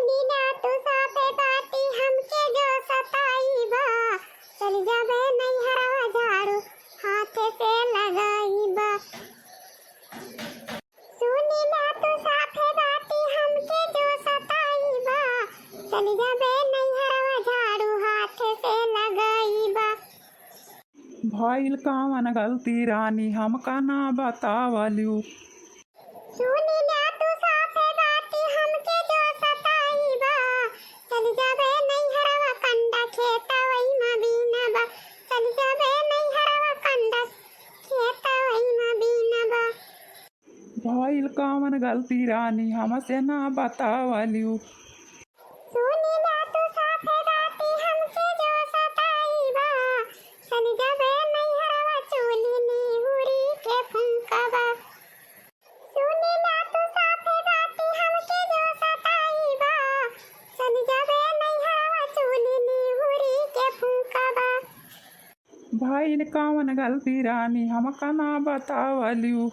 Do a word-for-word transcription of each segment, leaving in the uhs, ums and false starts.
बिना तू साफे बाटी हमके जो सताई बा, चल जाबे नैहरवा झाड़ू हाथे से लगाई बा। सुनी ना तू साफे बाटी हमके जो सताई बा, चल जाबे नैहरवा झाड़ू हाथे से लगाई बा। भइल कवन गलती रानी हमका ना बतावलू। सुनी ना तू साफे बाटी हमके जो सताई बा, चल जाबे नैहरवा कंडा खेतवई मा बीनबा, चल जाबे नैहरवा कंडा खेतवई मा बीनबा। भइल कवन गलती रानी हमसे ना बतावलू। सुनी ना तू साफे बाटी हमके जो सताई बा, चल जाबे नैहरवा चूली निहुरी के फुंकबा। सुनी ना तू साफे बाटी हमके जो सताई बा, चल जाबे नैहरवा चूली निहुरी के फुंकबा। भइल कवन गलती रानी हमका ना बतावलू।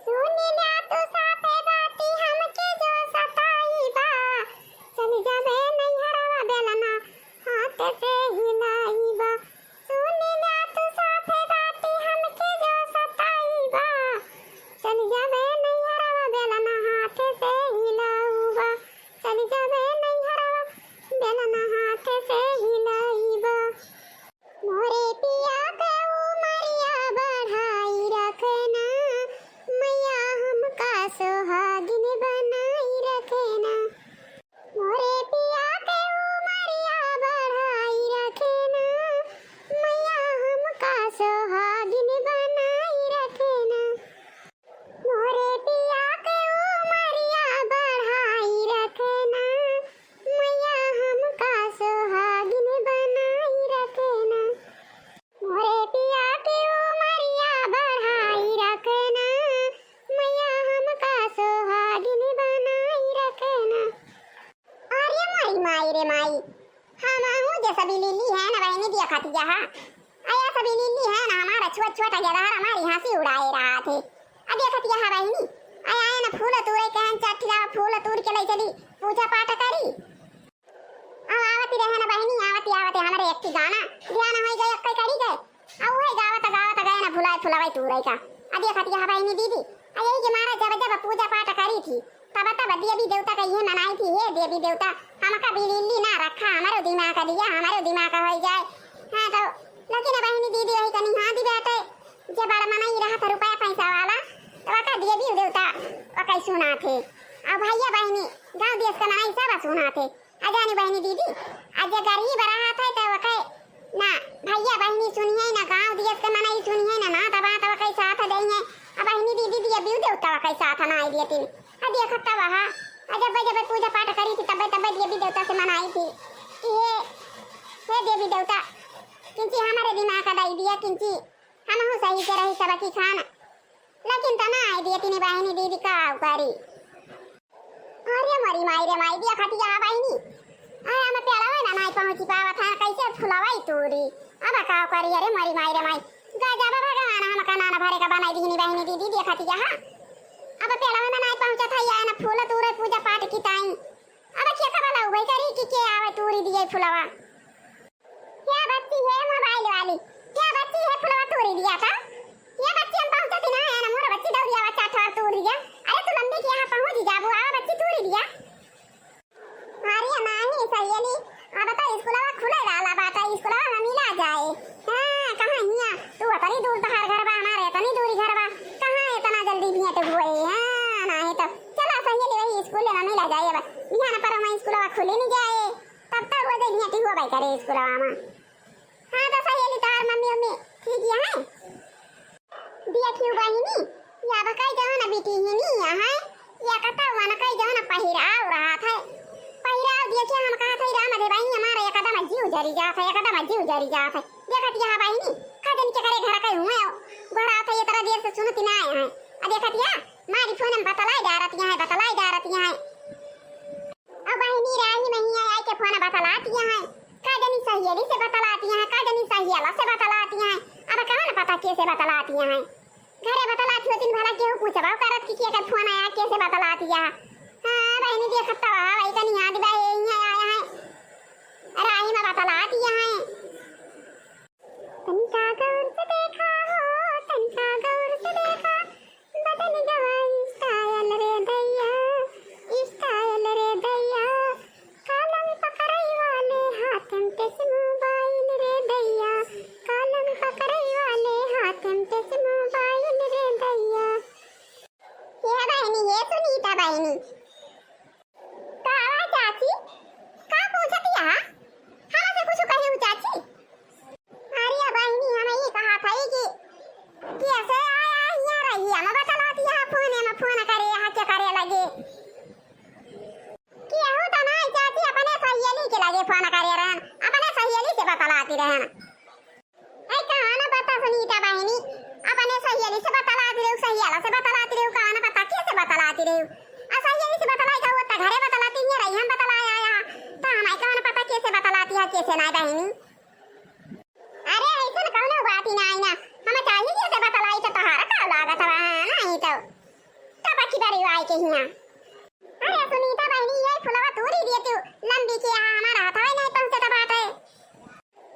सुनी ना तू साफे बाटी हमके जो सताई बा, चल जाबे नैहरवा बेलना हाथ से हिलाई बा। सुनी ना तू साफे बाटी हमके जो सताई बा, चल जाबे नैहरवा बेलना हाथ से हिलाई बा, चल जाबे नैहरवा बेलना हाथ से हिलाई बा। मोरे पिया के उमरिया बढ़ाई रखना, मैया हमका सुहागिन बनाई रखना। मोरे पिया के उमरिया बढ़ाई रखना, मैया हमका सुहागिन बनाई रखना। मोरे पिया के उमरिया बढ़ाई रखना, मैया हमका सुहागिन बनाई रखना। मोरे पिया के उमरिया बढ़ाई रखना, मैया हमका सुहागिन बनाई रखना। अरे मोरी माई रे माई, हमहू जैसा बिलीली है ना बहिनी, देखत यहा। अया सब बिलीली है ना, हमारा छोट छोट जगह हमारी हंसी उड़ाए रहा थे। अब देखत यहा बहिनी, अया आए ना फूल तूरे कहन चट्टिया फूल तूर के ले चली पूजा पाठ करी। अब आवती रहे ना बहिनी, आवती आवती हमारे एक गाना ध्यान होई गए, अक्के करी गए। आ उहे गावत गावत गए ना भुलाए फुलवई तूरई का। आ देखत यहा बहिनी दीदी, आ यही के मारा जब जब पूजा पाठ करी थी, तब तब देवी देवता का ये मनाई थी, "हे देवी देवता, हमका बिलीली ना रखा, हमारो दिमाग दिया, हमारो दिमाग होई जाए।" हाँ तो लेकिन बहिनी दीदी वही कनी, हाँ दी बेटे, जे बड़ मनई रहा था रुपया पैसा वाला, तो वका देवी देवता वका सुना थे। अब भैया बहिनी, गाँव देश का मनई सब सुना थे। अजानी बहिनी दीदी, आ जे गरीब रहत है तो वकै ना भैया बहिनी सुनिहैं, ना गाँव दियस के मनई सुनिहैं, ना नात बात वकै साथ देइहैं। आ बहिनी दीदी दिया बिउ देवता वकै साथ ना आई दियतिन। आ देखत तब हा, आ जब जब पूजा पाठ करी थी तब तब देवी देवता से मनाई थी कि हे, हे देवी देवता, किंची हमारे दिमाग का दई दिया, किंची हमहू सही से रही सबकी खान। लेकिन तना आई दियतिन बहिनी दीदी का करी। अरे मरी माई रे माई, देखत या बहिनी। अरे हम पेड़वा ना नाई पहुँची पावत है, कैसे फुलवाई तूरी। अब का करी, अरे मरी माई रे माई। गजब भगवान हमका नान भरे का बनाई दिहनी बहिनी दीदी, देखत या। अब पेड़वा में नाई पहुँचत है, या ना फूल तूरे पूजा पाठ की ताई। अब के का भला उबई करी कि के आवे तूरी दिए फुलवा। हे बच्ची, हे मोबाइल वाली, हे बच्ची, हे फुलवा तूरी दिया था। हे बच्ची, हम पहुँचती ना है ना, मोर बच्ची दौड़ी आवा, चार ठो और तूरी दिया। अरे तू लंबी के यहाँ पहुँच जाबू, आवा बच्ची तूरी दिया। अरे नाही सहेली, अब तो स्कूलवा खुले वाला बाटा, स्कूलवा में मिला जाए। हाँ, कहाँ हिया? तू अतनी दूर तहार घर बा, हमारे अतनी दूरी घर बा, कहाँ इतना जल्दी भेंट हुए? हाँ, नाही तो चला सहेली वही स्कूल में मिला जाए। अब बिहान पर वहीं स्कूलवा खुले नहीं जाए। तब तक रोज भेंटी होबे करे स्कूलवा में। हाँ तो सहेली तोहार मम्मी उम्मी ठीक है? देखियो बहिनी, या बकाई जवन बिटिहिनी है, या कतवन कई जवन पहिराव रहत है। पहिराव देखिए हम कहत है राम दे बहिनी हमारा एकदम जीव जरी जात है, एकदम जीव जरी जात है। देखत यह बहिनी, का जनी के करे घर के हुए, घर आत है इतना देर से सुनती ना आए हैं। आ देखत यह मारी फोन में बतलाई डारत यहाँ है, बतलाई डारत यहाँ है। अब बहिनी राही महिया आई के फोन बतलाती हैं, का जनी सहेली से बतलाती हैं, का जनी सहेला से बतलाती हैं। अब कहाँ न पता के से बतलाती हैं। घरे बतलाती होती भला केहू पूछबा करत कि के कर फोन आया, के से बतलाती है। हाँ बहिनी देखत तो है, वही कनी रहन। ऐ कहा ना पता सुनीता बहिनी, अपने सहेली से बतलाती रहू, सहेला से बतलाती रहू, कहा ना पता कैसे बतलाती रहू। आ सहेली से बतलाई तो वो तो घरे बतलाती ही रही, हम बतलाया आया। तो हमारे कहा ना पता कैसे बतलाती है, कैसे ना बहिनी। अरे ऐसन कौनो बात ही ना आई ना, हम चाही कैसे बतलाई तो तोहारा का लागत बा, नहीं तो टपकी बरी आई के हिया। अरे सुनीता बहिनी, ये फुलवा तूरी दिए तू, लंबी के यहाँ हमारा हथवा नहीं पहुँचत बाटे।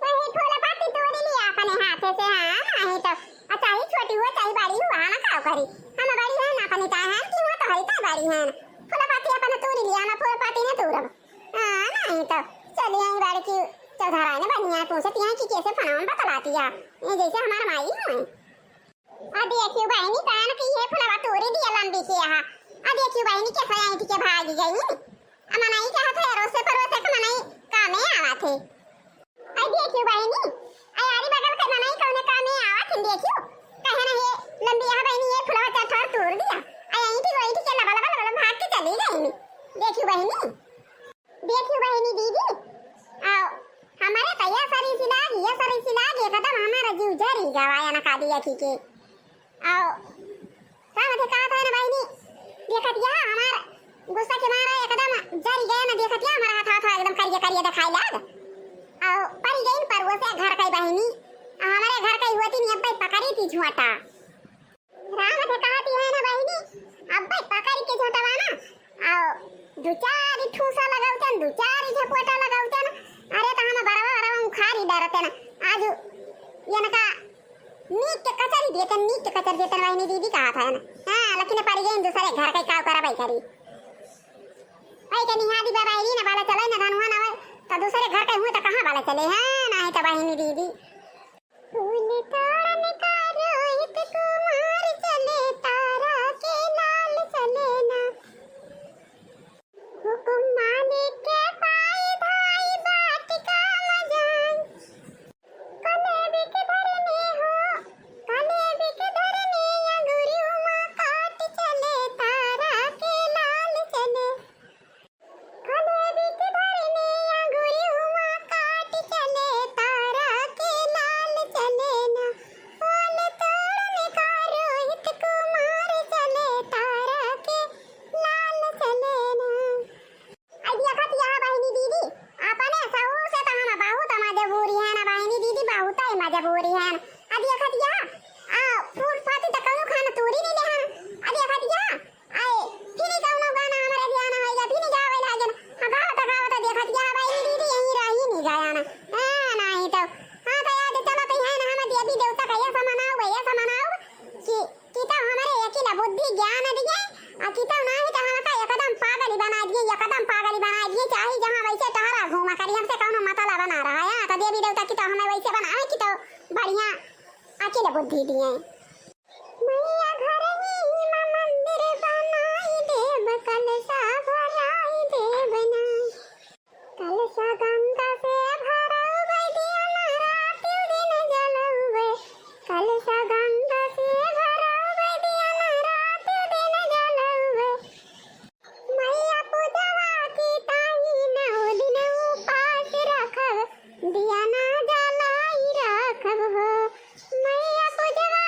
वही फूल पत्ती तूरी लिया अपने हाथे से, हाँ, नहीं तो, आ, चाहे छोटी हो, चाहे बड़ी हो, हम का करी? हम बड़ी हैं ना, अपने चाहे हम क्यों तो हई का बड़ी हैं? फूल पत्ती अपने तूरी लिया, हम फूल पत्ती ने तूरब। हाँ, नहीं तो, चली आई बड़की चौधराइन बढ़िया पूछती हैं कि कैसे फनावन बतलाती है, ये जैसे हमार माई है। आ देखियो बहिनी, कान की ये फुलवा तोरी दिया लंबी के यहाँ। आ देखियो बहिनी, कैसे ऐंठ के भाग गई। आ मनई चाहत है, अरोसे परोसे के मनई कामे आवत है। आ देखियो बहिनी, आ यारी बगल के मनई कौने कामे आवत है, देखियो। कहे ना ये लंबी यहाँ बहिनी, ये फुलवा चार ठोर तोड़ दिया। आ ऐंठ के, ऐंठ के लबा लबा लबा लबा भाग के चली गई। देखियो बहिनी। देखियो बहिनी दीदी, आओ, हमारे तो यह सरी सी लाग, यह सरी सी लाग, एकदम हमारा जीव जरी गवाया ना का दिया की के। आओ, का होते का था ना बहिनी, देखत या हमार गुस्सा के मारा एकदम जरी गया ना, देखत या हमारा हाथ, हाथ एकदम करिया, करिया दिखाई लाग। आओ, परी गई पर वो से घर कई बहिनी, आ हमारे घर कई होती नहीं, अब भाई पकड़ी थी झुआटा। राम से कहती है ना बहिनी, अब्बे पकड़ के झोंटवा ना, आओ, दू चार ठूसा लगावतन, दू चार झपोटा लगावतन। अरे तो हम बरवा बरवा उखारी डरते ना। आज इनका नीक के कचरी देतन, नीक के कचरी देतन बहिनी दीदी कहत है ना। हाँ, लेकिन पड़ गई दूसरे घर के का करबै करी। भाई के निहादी बाबा ना बाला चले ना धनुआ ना होए, तो दूसरे घर के हुए तो कहाँ बाला चले हैं, ना है तो बहिनी दीदी। फूल तोड़न का रोहित कुमार चले, तारा के लाल चले ना। हुकुम मालिक के पाई धाई बाट का मजान। कलेब के धरने हो, कलेब के धरने अंगुरी उमा काट चले, तारा के लाल चले। कलेबी के धरने अंगुरी हुआ काट चले, तारा के लाल चले ना। फूल तोड़न का रोहित कुमार चले, तारा के लाल चले ना। आ देखत या बहिनी दीदी, अपने सहू से तो हम बहुत मजबूरी है ना बहिनी दीदी, बहुत ही मजबूरी है ना। आ देखत या, आ फूल फाती तो कौनो खाना तूरी नहीं ले हैं। आ देखत या, आए, फिर कौनो गाना हमरे ध्यान आइगा, फिर गावे लागेन। हाँ, गावत, गावत देखत या बहिनी दीदी यहीं रही नहीं गया ना। हाँ, नहीं तो, हाँ, तो याद चलो तो है ना, हम देवी देवता का ऐसा मनाओ, ऐसा मनाओ कि, कि तो हमारे अकिल बुद्धि ज्ञान दिए, आ कि तो नहीं तो हमका एकदम पागल ही बना दिए, एकदम पागल ही बना दिए, चाहे जहाँ वैसे टहरा घूमा करी, हमसे कौनो मतलब बना रहा है। हाँ, तो देवी देवता की तो हमें वैसे बनाए कि तो बढ़िया अकिल बुद्धि दिए। मैया घर ही मा मंदिर बनाई देब, कलशा भराई देब ना। कलशा गंगा से भरउबे, दिया ना राति दिन जलउबे। कलशा गंगा से भरउबे, दिया ना राति दिन जलउबे। मैया पूजवा की ताई नौ दिन उपास रखब, दिया ना जलाई रखब हो। मैया पूजवा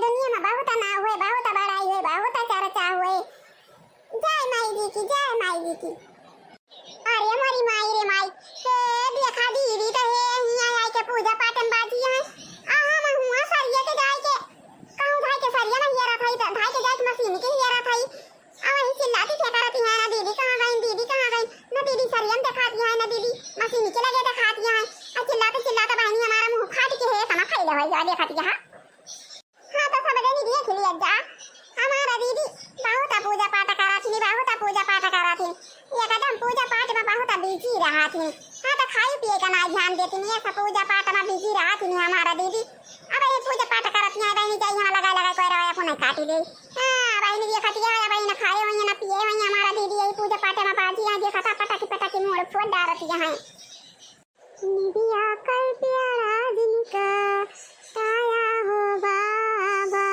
दुनिया मा बहुत नाव हुए, बहुत बड़ाई हुए, बहुत चर्चा हुए। जय माई जी की, जय माई जी की। अरे मोरी माई रे माई, हे देखा दीदी तो हे हियाँ आइके पूजा पाठ मा बाझी है। आ हम हुआँ सरिया के जाइके, कहूँ भाई के सरिया ना हेरत हई, त भाई के जाइके मशीन के हेरत हई। आ वही चिल्लाती फेंकरती है, ना दीदी कहाँ गई, दीदी कहाँ गई, ना दीदी सरिया मा देखाती है, ना दीदी मशीन के लगे देखाती है। आ चिल्लाते चिल्लाते बहिनी हमारा मुँह फाट के है, तना फैले हुई है, देखती है। हाँ, तो सब जनी देख लिया जा, हमारा दीदी बहुत पूजा पाठ कराथिन, बहुत पूजा पाठ कराथिन, एकदम पूजा पाठ मा बहुत busy रहाथिन। हाँ, तो खाई पिए का ना ध्यान देथिन, ये सब पूजा पाठ मा busy रहाथिन हमारा दीदी। अब ये पूजा पाठ करत नहीं बहिनी, जाई हम लगा लगा कोई रहा, अपने काटी दे। हाँ बहिनी, ये खतिया है बहिनी, ना खाए हुई, ना पिए हुई, हमारा दीदी यही पूजा पाठ मा बाझी है, देखा था पटाखी पटाखी मोड़ फोड़ डारती है। निबिया कई प्यारा जिनका काया हो बाबा,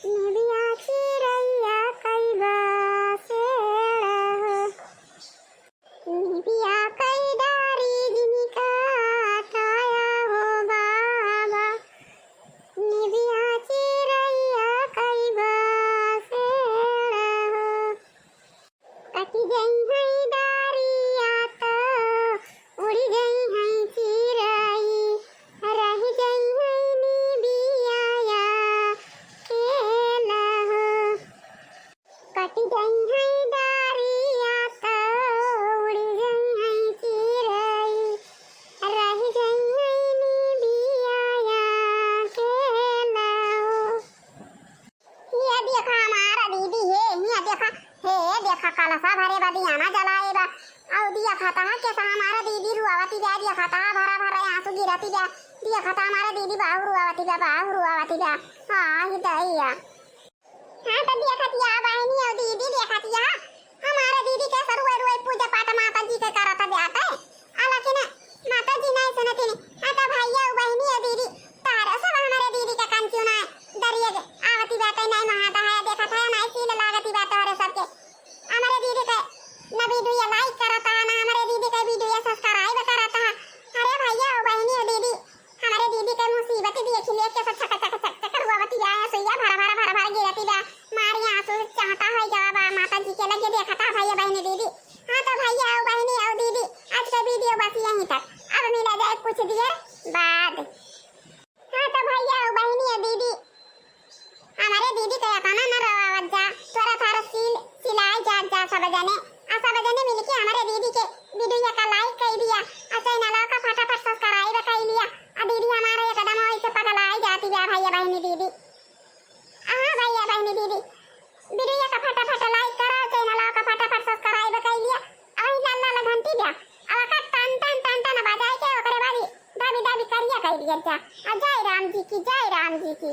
निबिया चिरैया कई बसेड़ा हो। निबिया कई डारी जिनका काया हो बाबा, निबिया चिरैया कई बसेड़ा हो। कटि जइहैं डारिया त उड़ि जइहैं चिरई, रहि जइहैं निबिया अकेला हो। कटि जइहैं डारिया त उड़ि जइहैं चिरई, रहि जइहैं निबिया अकेला हो। ये देखा हमारा दीदी है, ये देखा, हे देखा कलसा भरे बा, दियाना जलाए बा। अउ देखा था कैसा हमारा दीदी रुआवती बा, देखा था भरा भरा आंसू गिरती बा। देखा था हमारा दीदी बाहु रुआवती बा, बाहु रुआवती बा। हाँ, ही दैया। हाँ, तो देखा थिया बहिनी अउ दीदी, देखा थिया। हमारा दीदी कैसा रुए रुए पूजा पाठ माता जी के करत बाटे। आ लेकिन माता जी नहीं सुनतिन। हाँ, तो भैया अउ बहिनी अउ दीदी, तारा सब हमारे दीदी के कंचू ना दरिए आवती बाटे, नहीं महाता है, देखा था, नहीं सील लागती बाटे तोहरे सबके। हमारे दीदी के ना video like करता, ना हमारे दीदी के video subscribe करता। अरे भैया अउ बहिनी अउ दीदी, हमारे दीदी के मुसीबत देखि ले, कैसे छक छक छक छक रुआवती बा, सुइया भरा भरा भरा भरा गिरती बा, मारी आंसू चाहता है जवा बा, माता जी के लगे देखता भैया बहिनी दीदी। हाँ, तो भैया अउ बहिनी अउ दीदी, आज का video बस यहीं तक। अब मिला जाए कुछ देर बाद। हाँ, तो भैया अउ बहिनी अउ दीदी, हमारे दीदी के अतना न रोवावत जा, थोड़ा थोड़ा सील, सिलाई जात जा सब जने। आ सब जने मिलके हमारे दीदी के video का like कइ दिया, आ channel का फटाफट subscribe कइ लिया। आ दीदी हमारे एकदम ऐसे पगलाई जाती बा भैया बहिनी दीदी। हाँ भैया बहिनी दीदी, video का फटाफट like करा, channel का फटाफट subscribe कइ लिया। अउ लाल लाल घंटी बा, अउ का टन टन टन टन बजाए के ओकरे बाद ही दाबी दाबी करिया कइ दिया जा। आ जय राम जी की, जय राम जी की।